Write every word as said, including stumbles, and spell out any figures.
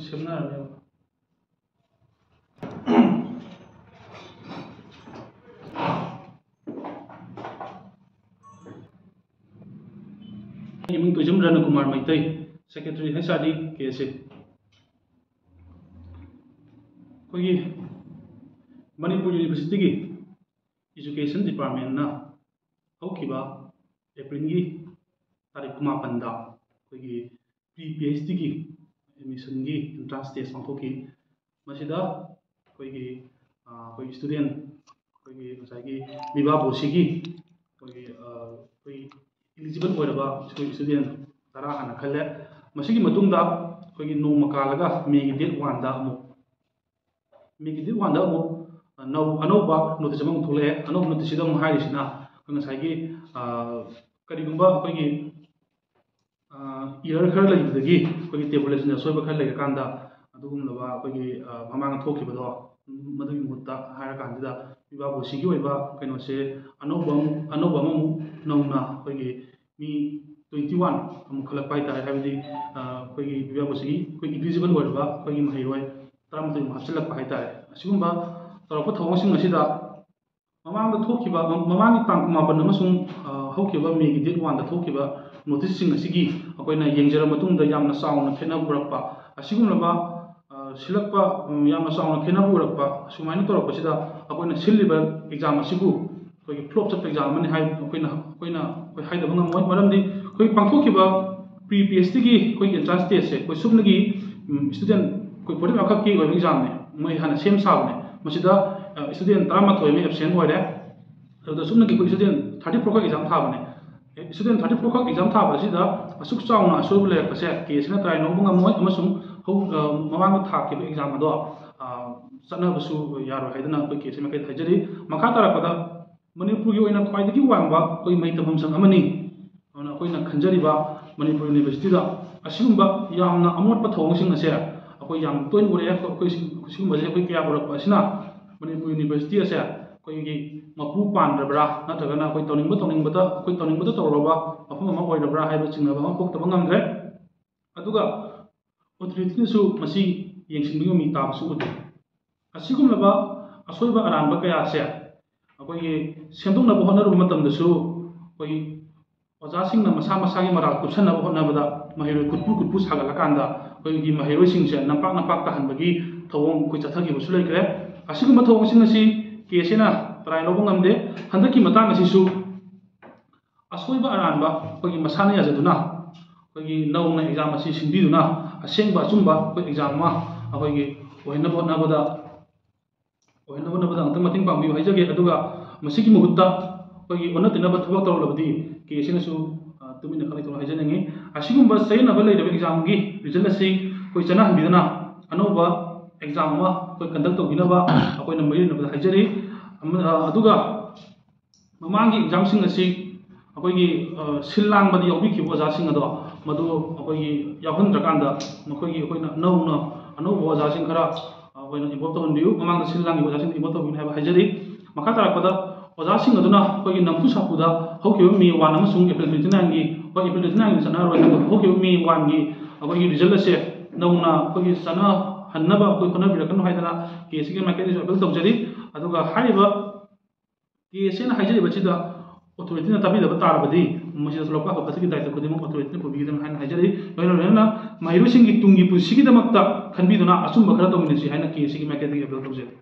ꯁꯦꯝꯅꯔꯅꯦꯕ꯫ ꯏꯃꯨꯡ Toijam ꯔꯅꯀꯨꯃꯥꯔ Meitei, Secretary, H R D, K S A꯫ ꯑꯩꯈꯣꯏꯒꯤ ꯃꯅꯤꯄꯨꯔ ꯌꯨꯅꯤꯚꯔꯁꯤꯇꯤꯒꯤ Education Departmentꯅ ꯍꯧꯈꯤꯕ ꯑꯦꯄ꯭ꯔꯤꯜꯒꯤ ꯇꯥꯔꯤꯛ ꯀꯨꯟꯃꯥꯄꯟꯗ ꯑꯩꯈꯣꯏꯒꯤ Pre PhDꯒꯤ admissionꯒꯤ entrance test ꯄꯥꯡꯊꯣꯛꯈꯤ꯫ ꯃꯁꯤꯗ ꯑꯩꯈꯣꯏꯒꯤ, ꯑ, ꯑꯩꯈꯣꯏ student, ꯑꯩꯈꯣꯏꯒꯤ ꯉꯁꯥꯏꯒꯤ ꯕꯤꯚꯥ ꯕꯣꯁꯤꯒꯤ ꯑꯩꯈꯣꯏꯒꯤ, ꯑ, ꯑꯩꯈꯣꯏ eligible ꯑꯣꯏꯔꯕ ꯑꯩꯈꯣꯏ student ꯇꯔꯥ ꯍꯥꯟꯅ ꯈꯜꯂꯦ꯫ ꯃꯁꯤꯒꯤ ꯃꯇꯨꯡꯗ ꯑꯩꯈꯣꯏꯒꯤ ꯅꯣꯡꯃ ꯀꯥꯜꯂꯒ Mayꯒꯤ date oneꯗ ꯑꯃꯨꯛ, Mayꯒꯤ date oneꯗ ꯑꯃꯨꯛ ꯅꯧ-, ꯑꯅꯧꯕ notice ꯑꯃꯃꯨꯛ ꯊꯣꯛꯂꯛꯑꯦ꯫ ꯑꯅꯧꯕ noticeꯁꯤꯗ ꯑꯃꯨꯛ ꯍꯥꯏꯔꯤꯁꯤꯅ ꯑꯩꯈꯣꯏ ꯉꯁꯥꯏꯒꯤ, ꯑ, ꯀꯔꯤꯒꯨꯝꯕ ꯑꯩꯈꯣꯏꯒꯤ ꯑ, error ꯈꯔ ꯂꯩꯕꯗꯒꯤ ꯑꯩꯈꯣꯏꯒꯤ tabulationꯗ ꯑꯁꯣꯏꯕ ꯈꯔ ꯂꯩꯔꯀꯥꯟꯗ ꯑꯗꯨꯒꯨꯝꯂꯕ ꯑꯩꯈꯣꯏꯒꯤ, ꯑ, ꯃꯃꯥꯡꯗ ꯊꯣꯛꯈꯤꯕꯗꯣ, ꯎꯝ, ꯃꯗꯨꯒꯤ ꯃꯍꯨꯠꯇ ꯍꯥꯏꯔꯀꯥꯟꯁꯤꯗ ꯕꯤꯚꯥ ꯕꯣꯁꯤꯒꯤ ꯑꯣꯏꯕ ꯀꯩꯅꯣꯁꯦ ꯑꯅꯧꯕ ꯑꯃꯨꯛ, ꯑꯅꯧꯕ ꯑꯃꯃꯨꯛ ꯅꯧꯅ ꯑꯩꯈꯣꯏꯒꯤ ꯃꯤ twenty one ꯑꯃꯨꯛ ꯈꯜꯂꯛꯄ ꯍꯥꯏꯇꯥꯔꯦ꯫ ꯍꯥꯏꯕꯗꯤ, ꯑ, ꯑꯩꯈꯣꯏꯒꯤ ꯕꯤꯚꯥ ꯕꯣꯁꯤꯒꯤ ꯑꯩꯈꯣꯏ eligible ꯑꯣꯏꯔꯕ ꯑꯩꯈꯣꯏꯒꯤ ꯃꯍꯩꯔꯣꯏ ꯇꯔꯥꯃꯥꯊꯣꯏ ꯑꯃꯨꯛ ꯍꯥꯞꯆꯤꯜꯂꯛꯄ ꯍꯥꯏꯇꯥꯔꯦ꯫ ꯑꯁꯤꯒꯨꯝꯕ ꯇꯧꯔꯛꯄ ꯊꯧꯑꯣꯡꯁꯤꯡ ꯑꯁꯤꯗ ꯃꯃꯥꯡꯗ ꯊꯣꯛꯈꯤꯕ, ꯃꯃꯥꯡꯒꯤ ꯇꯥꯡ ꯀꯨꯟꯃꯥꯄꯟ ꯑꯃꯁꯨꯡ, ꯑ, ꯍꯧꯈꯤꯕ Mayꯒꯤ date oneꯗ ꯊꯣꯛꯈꯤꯕ noticeꯁꯤꯡ ꯑꯁꯤꯒꯤ ꯑꯩꯈꯣꯏꯅ ꯌꯦꯡꯖꯔꯕ ꯃꯇꯨꯡꯗ ꯌꯥꯝꯅ ꯆꯥꯎꯅ ꯈꯦꯠꯅꯕ ꯎꯔꯛꯄ, ꯑꯁꯤꯒꯨꯝꯂꯕ, ꯑ, ꯁꯤꯜꯂꯛꯄ, ꯎꯝ, ꯌꯥꯝꯅ ꯆꯥꯎꯅ ꯈꯦꯠꯅꯕ ꯎꯔꯛꯄ, ꯑꯁꯨꯃꯥꯏꯅ ꯇꯧꯔꯛꯄꯁꯤꯗ ꯑꯩꯈꯣꯏꯅ ꯁꯤꯜꯂꯤꯕ exam ꯑꯁꯤꯕꯨ ꯑꯩꯈꯣꯏꯒꯤ flop ꯆꯠꯄ exam ꯑꯃꯅꯤ ꯍꯥꯏ ꯑꯩꯈꯣꯏꯅ, ꯑꯩꯈꯣꯏꯅ ꯑꯩꯈꯣꯏ ꯍꯥꯏꯗꯕ ꯉꯝꯃꯣꯏ꯫ ꯃꯔꯝꯗꯤ ꯑꯩꯈꯣꯏ ꯄꯥꯡꯊꯣꯛꯈꯤꯕ Pre PhDꯒꯤ ꯑꯩꯈꯣꯏꯒꯤ entrance testꯁꯦ ꯑꯩꯈꯣꯏ ꯁꯨꯞꯅꯒꯤ, ꯎꯝ, student ꯑꯩꯈꯣꯏ forty five ꯈꯛꯀꯤ ꯑꯣꯏꯕ examꯅꯦ꯫ ꯃꯣꯏ ꯍꯥꯟꯅ ꯁꯦꯝ ꯁꯥꯕꯅꯦ꯫ ꯃꯁꯤꯗ, ꯑ, student ꯇꯔꯥꯃꯥꯊꯣꯏ ꯑꯃ absent ꯑꯣꯏꯔꯦ꯫ ꯑꯗꯨꯗ ꯁꯨꯞꯅꯒꯤ ꯑꯩꯈꯣꯏ student thirty four ꯈꯛ exam ꯊꯥꯕꯅꯦ꯫ ꯑꯦ, student thirty four ꯈꯛ exam ꯊꯥꯕ ꯑꯁꯤꯗ ꯑꯁꯨꯛ ꯆꯥꯎꯅ ꯑꯁꯣꯏꯕ ꯂꯩꯔꯛꯄꯁꯦ ꯀꯦ ꯑꯦꯁ ꯑꯦꯅ ꯇ꯭ꯔꯥꯏ ꯂꯧꯕ ꯉꯝꯃꯣꯏ ꯑꯃꯁꯨꯡ ꯍꯧ-, ꯑ, ꯃꯃꯥꯡꯗ ꯊꯥꯈꯤꯕ exam ꯑꯗꯣ, ꯑ, ꯆꯠꯅꯕꯁꯨ ꯌꯥꯔꯣꯏ ꯍꯥꯏꯗꯅ ꯑꯩꯈꯣꯏ ꯀꯦ ꯑꯦꯁ ꯑꯦ ꯃꯥꯏꯀꯩꯗ ꯍꯥꯏꯖꯔꯤ꯫ ꯃꯈꯥ ꯇꯥꯔꯛꯄꯗ ꯃꯅꯤꯄꯨꯔꯒꯤ ꯑꯣꯏꯅ ꯈ꯭ꯋꯥꯏꯗꯒꯤ ꯋꯥꯡꯕ ꯑꯩꯈꯣꯏ ꯃꯍꯩ ꯇꯝꯐꯝ ꯁꯪ ꯑꯃꯅꯤ꯫ ꯑꯗꯨꯅ ꯑꯩꯈꯣꯏꯅ ꯈꯟꯖꯔꯤꯕ ꯃꯅꯤꯄꯨꯔ ꯌꯨꯅꯤꯚꯔꯁꯤꯇꯤꯗ ꯑꯁꯤꯒꯨꯝꯕ ꯌꯥꯝꯅ ꯑꯃꯣꯠꯄ ꯊꯧꯑꯣꯡꯁꯤꯡ ꯑꯁꯦ ꯑꯩꯈꯣꯏ ꯌꯥꯝ ꯇꯣꯏꯅ ꯎꯔꯛꯑꯦ꯫ ꯑꯩꯈꯣꯏ ꯁꯤ-, ꯁꯤꯒꯨꯝꯕꯁꯦ ꯑꯩꯈꯣꯏ ꯀꯌꯥ ꯎꯔꯛꯄ ꯑꯁꯤꯅ ꯃꯅꯤꯄꯨꯔ ꯌꯨꯅꯤꯚꯔꯁꯤꯇꯤ ꯑꯁꯦ ꯑꯩꯈꯣꯏꯒꯤ ꯃꯄꯨ ꯄꯥꯟꯗ꯭ꯔꯕ꯭ꯔꯥ, ꯅꯠꯇ꯭ꯔꯒꯅ ꯑꯩꯈꯣꯏ ꯇꯧꯅꯤꯡꯕ ꯇꯧꯅꯤꯡꯕꯗ, ꯑꯩꯈꯣꯏ ꯇꯧꯅꯤꯡꯕꯗ ꯇꯧꯔꯕ ꯃꯐꯝ ꯑꯃ ꯑꯣꯏꯔꯕ꯭ꯔꯥ ꯍꯥꯏꯕ ꯆꯤꯡꯅꯕ ꯑꯃ ꯄꯣꯛꯇꯕ ꯉꯝꯗ꯭ꯔꯦ꯫ ꯑꯗꯨꯒ ꯑꯣꯊꯣꯔꯤꯇꯤꯅꯁꯨ ꯃꯁꯤ ꯌꯦꯡꯁꯤꯟꯕꯒꯤ ꯃꯃꯤ ꯇꯥꯕꯁꯨ ꯎꯗꯦ꯫ ꯑꯁꯤꯒꯨꯝꯂꯕ ꯑꯁꯣꯏꯕ ꯑꯔꯥꯟꯕ ꯀꯌꯥꯁꯦ ꯑꯩꯈꯣꯏꯒꯤ ꯁꯦꯝꯗꯣꯛꯅꯕ ꯍꯣꯠꯅꯔꯨꯕ ꯃꯇꯝꯗꯁꯨ ꯑꯩꯈꯣꯏꯒꯤ ꯑꯣꯖꯥꯁꯤꯡꯅ ꯃꯁꯥ ꯃꯁꯥꯒꯤ ꯃꯔꯥꯜ ꯀꯨꯞꯁꯟꯅꯕ ꯍꯣꯠꯅꯕꯗ ꯃꯍꯩꯔꯣꯏ ꯀꯨꯠꯄꯨ ꯀꯨꯠꯄꯨ ꯁꯥꯒꯠꯂꯀꯥꯟꯗ ꯑꯩꯈꯣꯏꯒꯤ ꯃꯍꯩꯔꯣꯏꯁꯤꯡꯁꯦ ꯅꯝꯄꯥꯛ ꯅꯝꯄꯥꯛ ꯇꯥꯍꯟꯕꯒꯤ ꯊꯧꯑꯣꯡ ꯑꯩꯈꯣꯏ ꯆꯠꯊꯈꯤꯕꯁꯨ ꯂꯩꯈ꯭ꯔꯦ꯫ ꯑꯁꯤꯒꯨꯝꯕ ꯊꯧꯑꯣꯡꯁꯤꯡ ꯑꯁꯤ ꯀꯦ ꯑꯦꯁ ꯑꯦꯅ ꯇꯔꯥꯏ ꯂꯧꯕ ꯉꯝꯗꯦ꯫ ꯍꯟꯗꯛꯀꯤ ꯃꯇꯥꯡ ꯑꯁꯤꯁꯨ ꯑꯁꯣꯏꯕ ꯑꯔꯥꯟꯕ ꯑꯩꯈꯣꯏꯒꯤ ꯃꯁꯥꯅ ꯌꯥꯖꯗꯨꯅ ꯑꯩꯈꯣꯏꯒꯤ ꯅꯧꯅ ꯑꯦꯛꯖꯥꯝ ꯑꯁꯤ ꯁꯤꯟꯕꯤꯗꯨꯅ ꯑꯁꯦꯡꯕ ꯑꯆꯨꯝꯕ ꯑꯩꯈꯣꯏ ꯑꯦꯛꯖꯥꯝ ꯑꯃ ꯑꯩꯈꯣꯏꯒꯤ ꯑꯣꯏꯍꯟꯅꯕ ꯍꯣꯠꯅꯕꯗ ꯑꯣꯏꯍꯟꯅꯕ ꯍꯣꯠꯅꯕꯗ ꯑꯃꯨꯛꯇꯪ ꯃꯇꯦꯡ ꯄꯥꯡꯕꯤꯌꯨ ꯍꯥꯏꯖꯒꯦ꯫ ꯑꯗꯨꯒ ꯃꯁꯤꯒꯤ ꯃꯍꯨꯠꯇ ꯑꯩꯈꯣꯏꯒꯤ ꯑꯣꯟꯅ ꯇꯩꯅꯕ ꯊꯕꯛ ꯇꯧꯔꯛꯂꯕꯗꯤ ꯀꯦ ꯑꯦꯁ ꯑꯦꯅꯁꯨ ꯇꯨꯃꯤꯟꯅ ꯈꯪꯂꯩꯊꯣꯛꯂꯣ ꯍꯥꯏꯖꯅꯤꯡꯉꯤ꯫ ꯑꯁꯤꯒꯨꯝꯕ ꯆꯌꯦꯠꯅꯕ ꯂꯩꯔꯕ ꯑꯦꯛꯖꯥꯝꯒꯤ ꯔꯤꯖꯜ ꯑꯁꯤ ꯑꯩꯈꯣꯏ ꯆꯠꯅꯍꯟꯕꯤꯗꯅ ꯑꯅꯧꯕ ꯑꯦꯛꯖꯥꯝ ꯑꯃ ꯑꯩꯈꯣꯏ ꯀꯟꯗꯛ ꯇꯧꯕꯤꯅꯕ ꯑꯩꯈꯣꯏꯅ ꯃꯔꯤ ꯂꯩꯅꯕꯗ ꯍꯥꯏꯖꯔꯤ꯫ ꯑꯃ-, ꯑ, ꯑꯗꯨꯒ ꯃꯃꯥꯡꯒꯤ ꯑꯦꯛꯖꯥꯝꯁꯤꯡ ꯑꯁꯤ ꯑꯩꯈꯣꯏꯒꯤ, ꯑ, ꯁꯤꯜ ꯂꯥꯡꯕꯗ ꯌꯥꯎꯕꯤꯈꯤꯕ ꯑꯣꯖꯥꯁꯤꯡ ꯑꯗꯣ ꯃꯗꯨ ꯑꯩꯈꯣꯏꯒꯤ ꯌꯥꯎꯍꯟꯗ꯭ꯔꯀꯥꯟꯗ ꯃꯈꯣꯏꯒꯤ ꯑꯩꯈꯣꯏꯅ ꯅꯧꯅ ꯑꯅꯧꯕ ꯑꯣꯖꯥꯁꯤꯡ ꯈꯔ ꯑꯩꯈꯣꯏꯅ ꯏꯟꯚꯣꯜꯕ ꯇꯧꯍꯟꯕꯤꯌꯨ꯫ ꯃꯃꯥꯡꯗ ꯁꯤꯜ ꯂꯥꯡꯈꯤꯕ ꯑꯣꯖꯥꯁꯤꯡꯗ ꯏꯟꯚꯣꯜꯕ ꯇꯧꯕꯤꯌꯨ ꯍꯥꯏꯕ ꯍꯥꯏꯖꯔꯤ꯫ ꯃꯈꯥ ꯇꯥꯔꯛꯄꯗ ꯑꯣꯖꯥꯁꯤꯡ ꯑꯗꯨꯅ ꯑꯩꯈꯣꯏꯒꯤ ꯅꯝꯐꯨ ꯁꯥꯐꯨꯗ ꯍꯧꯈꯤꯕ ꯃꯦ ꯋꯥꯟ ꯑꯃꯁꯨꯡ ꯑꯦꯄ꯭ꯔꯤꯜ ꯇ꯭ꯋꯦꯟꯇꯤ ꯅꯥꯏꯟꯒꯤ, ꯍꯣꯏ, ꯑꯦꯄ꯭ꯔꯤꯜ ꯇ꯭ꯋꯦꯟꯇꯤ ꯅꯥꯏꯟꯒꯤ ꯆꯠꯅꯔꯔꯣꯏ ꯍꯥꯏꯕ ꯍꯧꯈꯤꯕ ꯃꯦ ꯋꯥꯟꯒꯤ ꯑꯩꯈꯣꯏꯒꯤ ꯔꯤꯖꯜ ꯑꯁꯦ ꯅꯧꯅ ꯑꯩꯈꯣꯏꯒꯤ ꯆꯠꯅꯍꯟꯅꯕ ꯑꯩꯈꯣꯏ ꯍꯣꯠꯅꯕꯤꯔꯛꯀꯅꯨ ꯍꯥꯏꯗꯅ ꯀꯦ ꯑꯦꯁ ꯑꯦꯒꯤ ꯃꯥꯏꯀꯩꯗꯁꯨ ꯑꯄꯤꯜ ꯇꯧꯖꯔꯤ꯫ ꯑꯗꯨꯒ ꯍꯥꯏꯔꯤꯕ ꯀꯦ ꯑꯦꯁ ꯑꯦꯅ ꯍꯥꯏꯖꯔꯤꯕꯁꯤꯗ ꯑꯣꯊꯣꯔꯤꯇꯤꯅ ꯇꯥꯕꯤꯗꯕ ꯇꯥꯔꯕꯗꯤ ꯃꯁꯤꯗ ꯊꯣꯛꯂꯛꯄ ꯑꯐꯕ ꯐꯠꯇꯒꯤ ꯗꯥꯏꯇ ꯈꯨꯗꯤꯡꯃꯛ ꯑꯣꯊꯣꯔꯤꯇꯤꯅ ꯄꯨꯕꯤꯒꯗꯕꯅꯤ ꯍꯥꯏꯅ ꯍꯥꯏꯖꯔꯤ꯫ ꯂꯣꯏꯅ ꯂꯣꯏꯅꯅ ꯃꯍꯩꯔꯣꯏꯁꯤꯡꯒꯤ ꯇꯨꯡꯒꯤ ꯄꯨꯟꯁꯤꯒꯤꯗꯃꯛꯇ ꯈꯟꯕꯤꯗꯨꯅ ꯑꯆꯨꯝꯕ ꯈꯔ ꯇꯧꯃꯤꯟꯅꯁꯤ ꯍꯥꯏꯅ ꯀꯦ ꯑꯦꯁ ꯑꯦꯒꯤ ꯃꯥꯏꯀꯩꯗꯒꯤ ꯑꯄꯤꯜ ꯇꯧꯖꯔꯤ꯫